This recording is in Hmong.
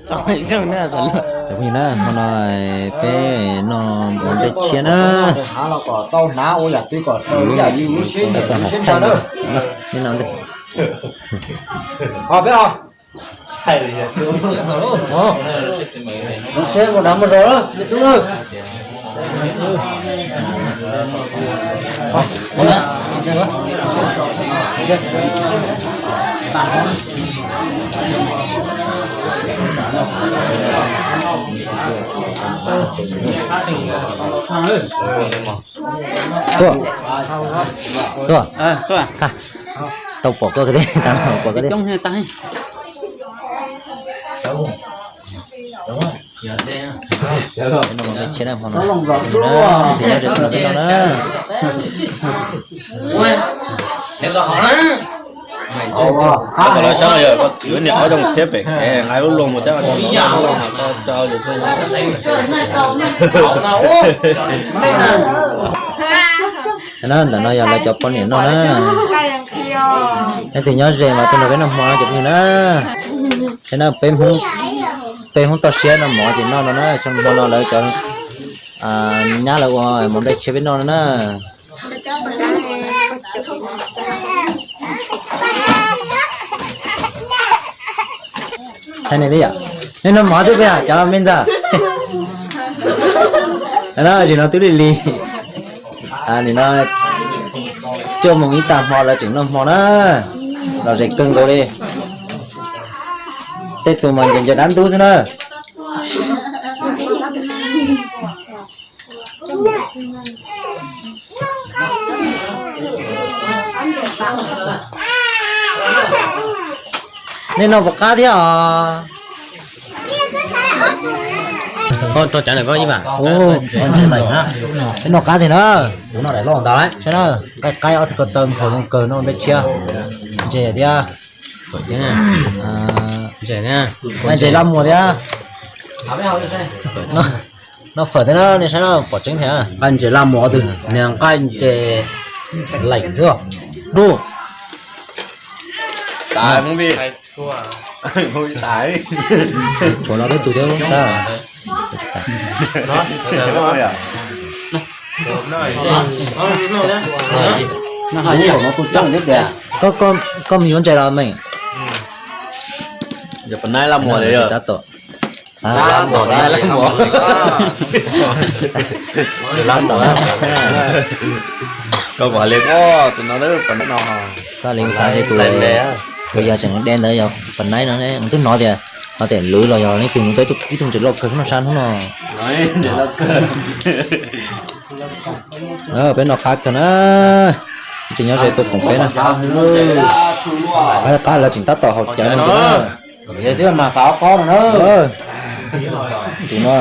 Cov phooj ywg na, hmo no peb noj mov nplej tshiab na. Tuaj, tuaj, tau pom koj, pom koj. Peb noj mov nplej tshiab na, hmo no, peb noj na. Lawv sab no yog yuav niam ob zoo thiab pem kev nqa lub loog mus thiab. Na, ntawm no yog lawv cov poj niam noj na. Leej twg nyob ze mas tuaj nrog peb noj hmo no cov phooj ywg na. Saib na, peb Hmoob toj siab noj mov ces noj no na, xyoo hmo no lawv cov nyab lawv ua mov nplej tshiab peb noj no na. Thaij nej li yom, nej noj mov twb peb cov me ntxawg. Tsis no twb lig lig. Nim no cuaj moos ib tag hmo lawv tseem noj hmo na, lom zem kawg nkaus li. Tej tus mas ncaws ncaws dab ntub xwb na. Nej noj puas qab thiab os? Peb noj qab thiab na. Saib na, qaib qaib ob txhais ko taw nqhis zoo kawg, noj nplej tshiab, ntses thiab. Ntses, ntses laj muas thiab. Noj fawm thiab na, nej saib na, pom tseeb thiab. Nqaij ntses laj muas twg, niag nqaij ntses leem xwb. Ntuj. Tshuav no peb tus thiab. Koj mus yuav ntses los meem? Yog pab naib laj muas li yog. Koj pom li, tus no, tus no, tus yog tseem de ntawd yog pab naib no, twb hnov tias, hnov tias lwm los yog leej twg nug peb ib tug ntses loj kawg noj sab hnub no. Peb noj qab kawg na. Tseem nyob ze tuaj koom peb na. Qab lawv tseem tab tom haus cawv no na. Tus no.